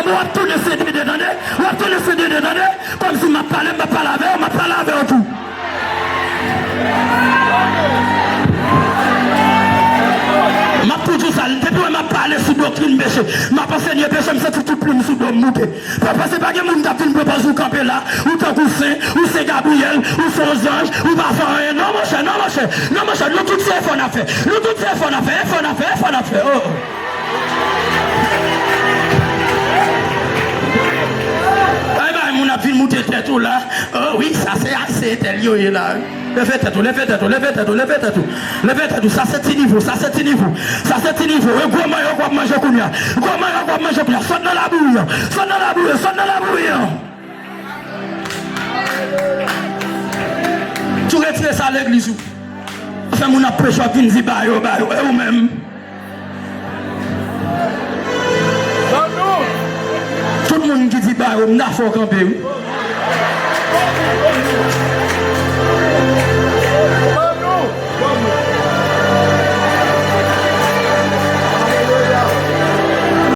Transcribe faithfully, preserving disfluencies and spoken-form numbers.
W ap tounen C D D tande, w ap tounen C D D tande, kòmsi m ap pale, m ap pale avè w, m ap pale avè w tou. M ap toujou sa, depi wè m ap pale sou doktrin peche, m ap ansenye peche, m santi tout plim sou do m moute. Papa, se pa gen moun k ap vin pran pòz ou kanpe la, ou tankou sen, ou sen Gabriyèl, ou se yon zanj, ou pa fè anyen. Non, monchè, non, monchè, non, monchè, nou tout se efò n ap fè. Nou tout se efò n ap fè, efò n ap fè, efò n ap fè. Oh. Ay, bay, moun ap vin moute tèt ou la. Oh, wi, sa se, se entèl yo ye la. Leve tèt ou, leve tèt ou, leve tèt ou, leve tèt ou. Leve tèt ou, sa se ti nivo, sa se ti nivo. Sa se ti nivo. E gwo manyo w ap manje kounye a. Gwo manyo w ap manje kounye a. Sot nan labouyi an. Sot nan labouyi an, sot nan labouyi an. Tou retire sa legliz ou. Fè moun ap preche w ap vin di ba yo, ba yo. E ou menm? Tout moun ki di ba yo, m dakò kanpe wi.